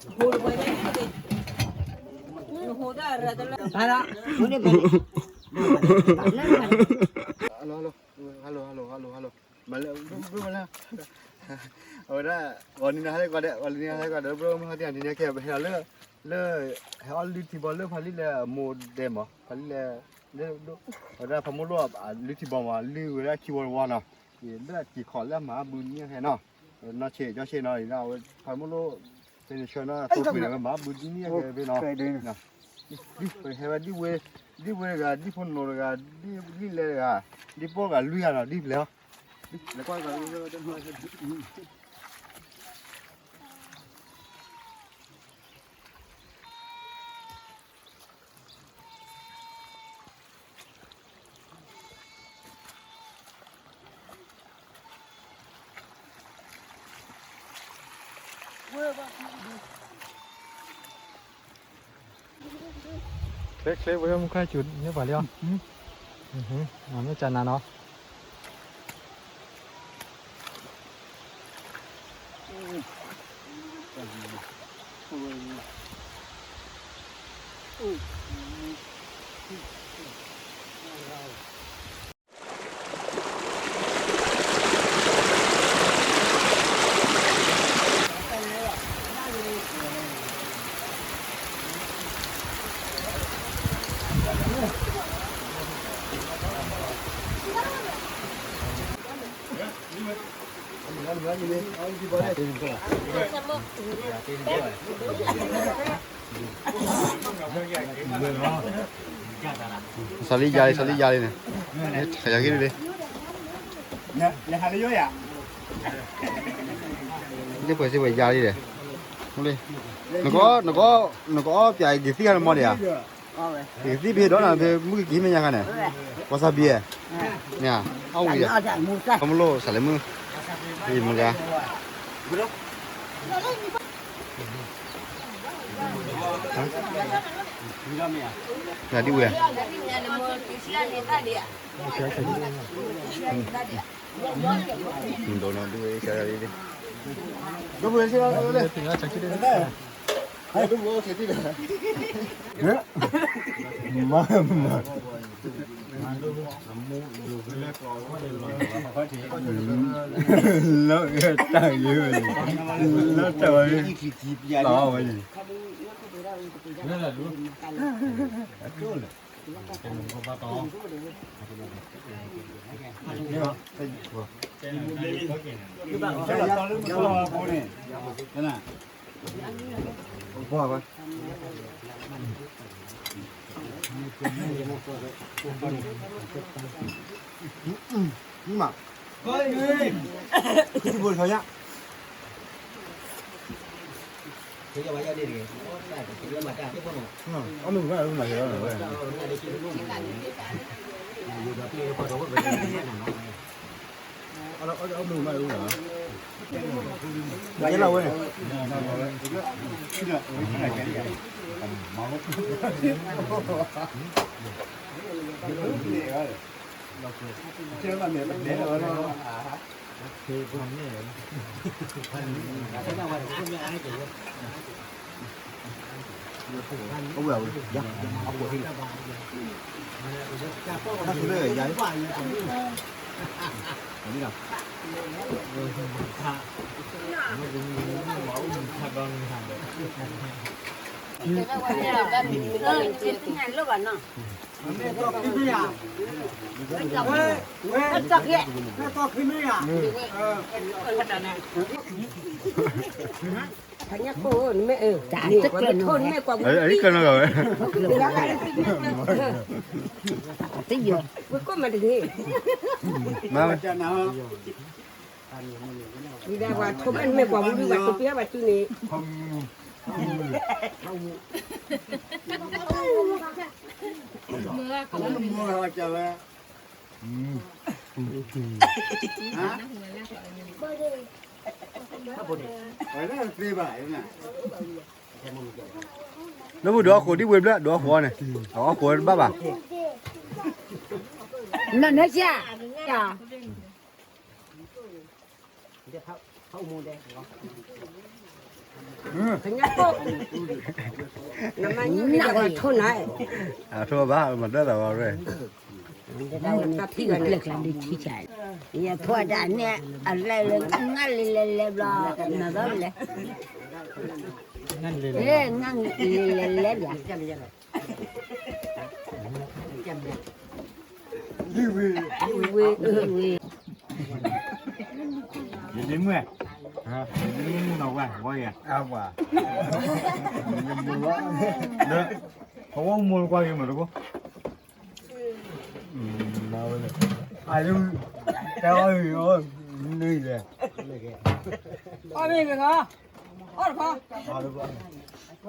ဟိုတပွဲန့ၣ် ဟိုတရတလ ဘာလဲ ဟိုတပွဲ hello hello hello hello hello hello မလဲ မလဲ အဝဲဒၣ် ဂီၤနံၤနၤဟဲကွၢ်ဒဲး ဂီၤနံၤနၤဟဲကွၢ်ဒဲး ဘျီမဟါတံၢ်နံၤနၤကဲ ပဟဲလီၤလၢ လၢ ဟဲအီၣ်လၢထံဘီလၢဖးလံလဲၣ် အမိၢ်ဒဲးမး ဖးလံလဲၣ် လၢ အဝဲဒၣ်ဖးမိၢ်လိၣ် လၢထံဘီမး လၢဝဲဒၣ်ခံဝီတဝီနီၤ လၢအက့ၤခီလၢအမၤအဘုန့ၣ်ဟဲနီၤ နီၢ်ဆ့ၣ် ကၠီဆ့ၣ်နီၤ အဝဲဖးမိၢ်လိၣ် တနံၤဆၢနီၤ အသိကွံာ်န့ၣ် ဝဲမၤအဘုဒ်န့ၣ်ဟဲက့ၤဖဲနီၤ ပဟဲဝဲဒ်ဝဲ ဒ်ဝဲတဂၤ ဒ်ဖိနိၤတဂၤ ဒ်လံလဲၣ်တဂၤ ဒ်ပီၢ်တဂၤလွံၢ်ဂၤနီၤ ဒ်ဖျဲၣ်အီၤ လဲၤကွၢ် ချ့ချ့ ဝဲမူခါဆူၣ်န့ၢ်ပှၤလံအီၤ မ့ၢ်ကနၤနီၤ စီၤလံယါလံ စီၤလံယါလံန့ၣ် ခယီက့ၤဒ်လံ လၢပှဲၤစ့ဝဲယါလံဒီး နက နက နကအီၣ်ပျးကသံၣ်ခါန့ၣ်မီၢ်ဒံးဧါ ကသံၣ်ဖဲဒီးနၤဖဲမုၢ်ကက့ၤမဲာ်ညါခါန့ၣ် ဝါသးဘံၣ် မ့ၢ်ဧါ အီၣ်ဝံၤဒီး ခီမလိၣ်စးလဲၤမုၢ် ယမုၢ်ဂၤ ဒ်ဝဲ ဒ်ဝဲ မၤ မၤ လၢတၢ်ယိၤ လၢတၢ်ဝဲ လီၤဝဲန့ၣ် မ့ၢ်မး ခူၣ်ထံဘိလီၤညါ အီၣ်မ့ၢ်မၤမၤဝဲ အီၣ်မ့ၢ်မၤမၤဝဲ ယဲလီၤဝဲန့ၣ် ဝဲကိးမးတဂ့ၤ မ့ၢ်ဒၣ်ပှၤထိးဘၣ်နမဲာ်ကွၢ်ဝံၤဒုး ပှၤထိးပှဲၤဘၣ်စုန့ၣ် မုၢ်ဂၤကီးမုၢ်ဂၤဝဲကဝဲ လၢပူၤဒုးအီၣ်ဃိးဒ်ဝ့ၤဘျၢၣ် ဒုးအီၣ်ဃိးန့ၣ် အီၣ်ဃိးတဘၣ်ဘၣ် နနၢ်စၢ် တၢ် ဖးအူမူဒဲ ကညါကိၣ်, နမၤညၣ်န့ၣ် ထိၣ်နၤ, အထိၣ်ဘၣ် မၤဒၢၣ်လီၤဝဲ, တၢ်ဖံၣ်ဝဲန့ၣ်, ယထိၣ်တၢ်န့ၣ် အလဲၤလၢ ငါလံလဲၤလဲၤဘျီ, နဘၣ်လဲၤ, ငါလံလဲၤလဲၤဘျီ. ယဒ့မုၣ်, ယဒ့မုၣ်နီၤဝဲ, ဝဲယဲ, လၢ, အဝဲမိၢ်လၢကွၢ်က့ၤမးတကိး, တဲအီၤ, နုၤလဲၣ်, အီၣ်မ့ၤမ့ၢ်ခီ, အီၣ်တခီ, ဝဲ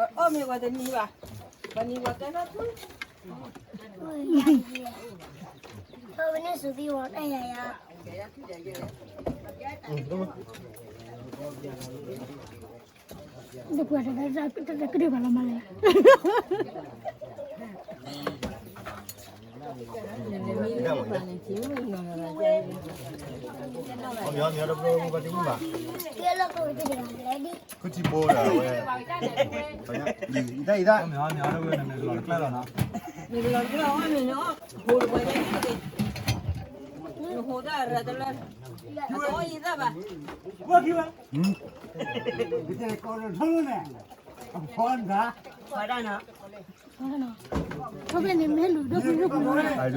အီၣ်မ့ၤဝဲတနံၤဘၣ်, ပနံၤဝဲကဲထီၣ်ထူ Ôi, thôi bên đây sụp đi một đây này à. Được rồi, được rồi, được rồi, được rồi, được rồi. Kia lo cô cái gì mà lấy đi. ကထံဘိဒီးဝဲ, အံၤတၢ်အံၤတၢ်, နလီၤကျဲလီၤ, နဟိတၢ်ရၤတလၢ, အတအီၣ်ယသးဘၣ်, ကီးထီၣ်န့ၣ်, အဖီဒၣ်, ဖီဒၣ်နီၤ, ဖီဒၣ်နီၤ, ဖီဒၣ်န့ၣ်မ့ၢ်လူၤဒိၣ်ပူၤဒိၣ်ပူၤလီၤ, ယကီး, ပှ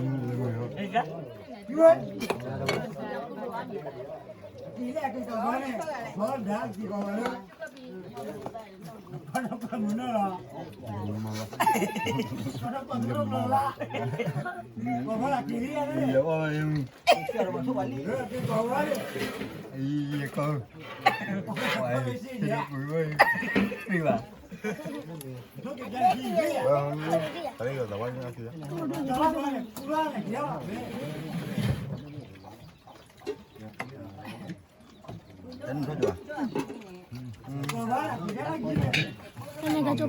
ၤ, ပှၤ, ပှၤ, တနံၤထီၣ်ဒံးဘၣ်, တနံၤကၠိ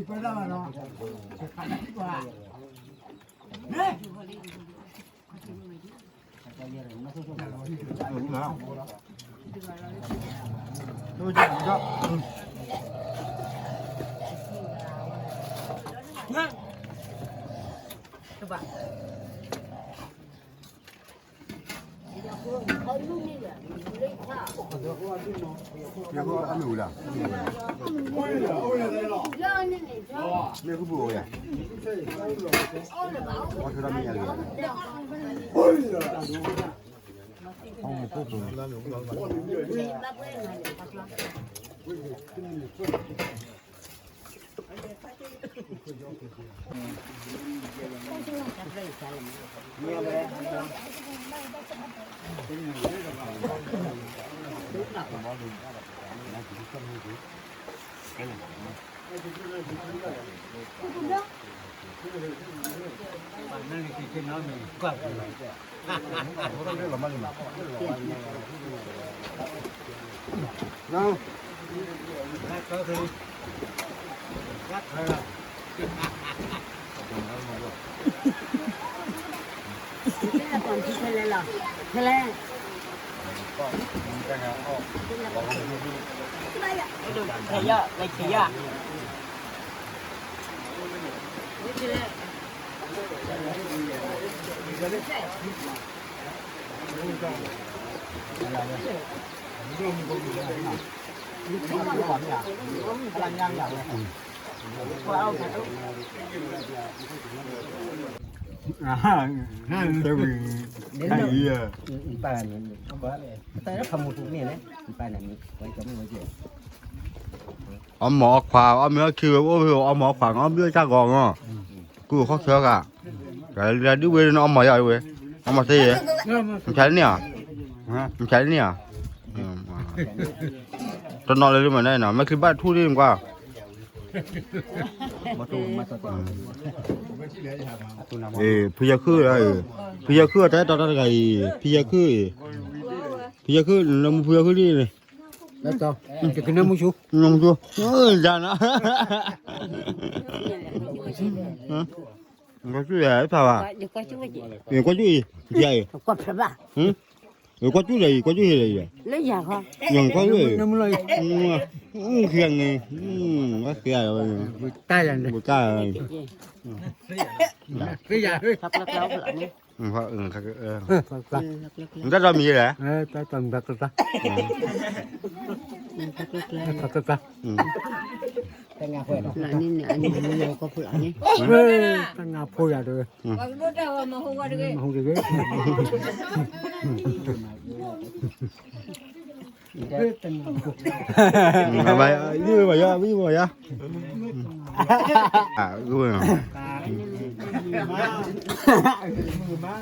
ပ့ၤလၢ, ယကအီၣ်မ့ၢ်ဝံၤလၢ်, မ့ၢ်ဃုပူၤအိၣ်ယၤ, အီၣ်ဆိတၢ်မ့ၢ်ယၤဂ့ၤ, အီၣ်မ့ၢ်ပူၤပူၤ, အီၣ်မ့ၢ်အီၣ်ခွါ အီၣ်မ့ၢ်အီၣ်ခံဝဲ အိၣ်မ့ၢ်အီၣ်ခွါ အီၣ်မ့ၢ်အီၣ်ခံဝဲ အိၣ်မ့ၢ်အီၣ်တၢ်ဂီၤမး ကူၣ်ခီၣ်ဆၢဂၤ ဒုးဝဲဒၣ်အီၣ်မ့ၢ်ယၤဝဲ အီၣ်မ့ၢ်သ့ယဲ မ့ၢ်ဖျါလၢန့ၣ်ဧါ မ့ၢ်ဖျါလၢန့ၣ်ဧါ တနီၤလၢလၢမ့ၢ်န့ၣ်နီၤ မ့ၢ်ချံဘၣ်ထူၣ်ဒ်န့ၣ်ကွၢ် ဖုယၤခုၣ် ဖုယၤခုၣ်အတၢ်အဲၣ်တီတၢ်တဂၤအံၤ ဖုယၤခုၣ်အံၤ ဖုယၤခုၣ် နမူဖုယၤခုၣ်ဒ်န့ၣ် နမူဆူ နမူဆူ ယၤနီၤ ကွၢ်ဆူၣ်ယၤဖးဘၣ် ကွၢ်ဆူၣ်အံၤ ယၤအံၤ ကွၢ်ဖးဘၣ် ကွၢ်ကၠူၣ်ဒီးအံၤ ကွၢ်ကၠူၣ်ဟ့ၣ်ဒီးအံၤ, လၢယၤခီ, ယၤခီ, နမုၢ်လီၤအံၤ, ခံဂၤန့ၣ်, ဘၣ်သ့ၣ်ယၤ, ဘၣ်တၢ်ယၤန့ၣ်, သ့ၣ်ယၤ, နတၢ်တီမံၤလဲၣ်, တၢ်တီမံၤလဲၣ်, တၢ်ဖိယၤတဂ့ၤ, ဘၣ်ယၤ, ဘၣ်ယၤ, ဘၣ်ယၤ, အိၣ်လံယၤ, အိၣ်လံယၤ, ပာ်ဝဲ, ပာ်ဝဲယၤ, တ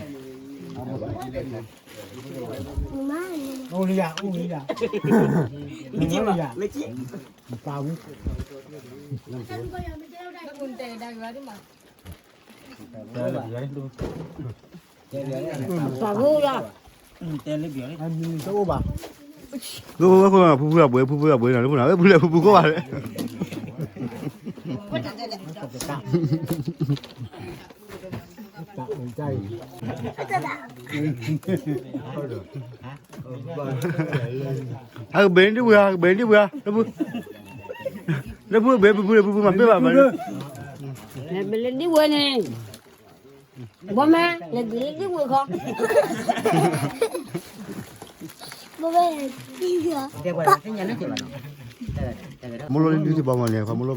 အိၣ်ဘၣ်, ဖုဖုအပှဲၤ ဖုဖုအပှဲၤနီၤ လၢဖုနၤ ဖုလဲၣ်ဖုဖုကိးဘၣ်လဲၣ်, ဟဲကဘ့ၣ်န့ၣ်ဒံးဝဲ ဟဲကဘ့ၣ်ဒံးဝဲ လၢဖု, လၢဖုဘ့ၣ်ဖုဖု လၢဖုဖုမၤပ့ၢ်ဘၣ်မး, ဘ့ၣ်လၢဒံးဝဲန့ၣ်, ဘီမး လဲၤဘ့ၣ်လၢဒံးဝဲခီ, ဘီမး, မိၢ်လိၣ်လံဒုးတဘီမီၤန့ၣ် ခီမိၢ်လိၣ် ခီမိၢ်လိၣ်,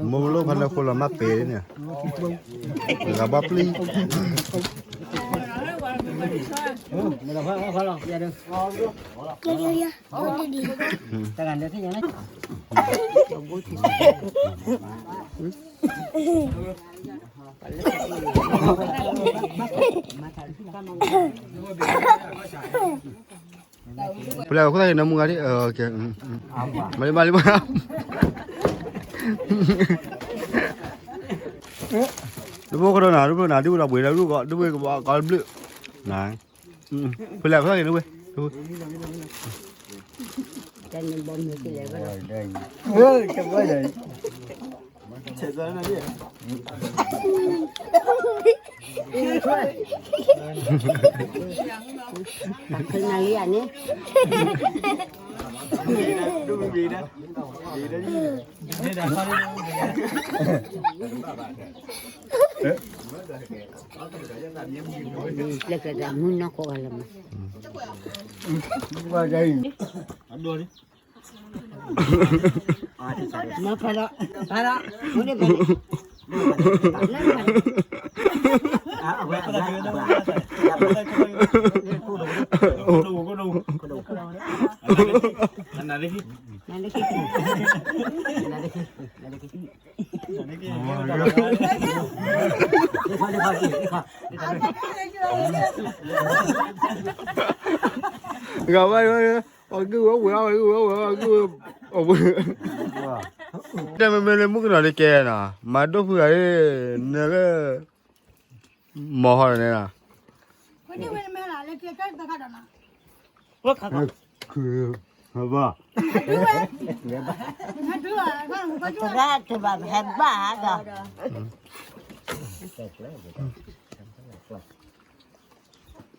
မိၢ်လိၣ်ဖးန့ၣ်ဃိလီၤမးပဲၤန့ၣ်, ဂၤဘီပျံၤ, ဖဲလဲၣ် ခိၣ်သၣ်က့ၤနၢမူဂၤဒံး, မၤလံ မၤလံ, ဒ်ဖိကဒီးနၤ ဒ်ဖိနၤ ဒ်ဖိဒီးပှ့ၤဒီး ဒ်ဖိကဘၣ်ကီးဘျုး, ဖဲလဲၣ် ခိၣ်သၣ်က့ၤနၢဝဲ, ဖဲနၤလံဧါန့ၣ်, ပျဲကဲဒၣ်မုၢ်နီၢ်ကိးဂၤလၢမး, မၤဖးလီၤ, ဖးလီၤ, မ့ၢ်န့ၣ်ဖးလီၤ, နၤလၢခံ, နၤလၢခံ, နၤလၢခံ, ဂၤဘၣ်, အဂ့ၢ်ဝဲဝဲ, အဂ့ၢ်ဝဲ, တဲမ့မ့ၢ်လၢမုၣ်ကနီၤလၢကဲနီၤ မၤဒိၣ်ဖုဂၤလၢ, နလၢ, မီၤဟီန့ၣ်နီၤ, ဝဲန့ၣ်ဝဲမ့ၢ်လၢကဲတၢ်တခါဒီးနီၤ, ဝဲခါ, ဘၣ်, တရၣ်တဘၣ်ဟဲဘၣ်ဒီး, အိၣ်ဘှံးနၤ အိၣ်ဘှံးနၤ အိၣ်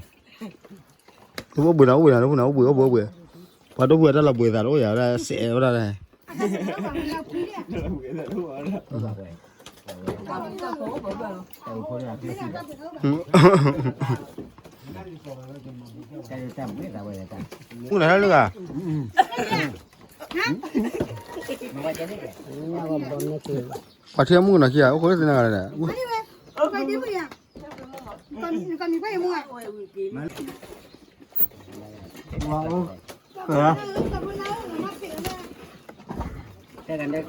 ဘှံးနၤ အိၣ်ဘှံး, ပှၤဒိၣ်ဘှံးတၢ်လီၤဘှံးသးတအိၣ်ယၤ ဝဲဒၣ်စဲးဝဲဒၣ်, မုၣ်ကနီၤလၢဂၤ, ပှၤထံၣ်မုၣ်ကနီၤခံဂၤ အိၣ်ခိးသ့ၣ်နီၢ်ဂၤလဲၣ်, တဲ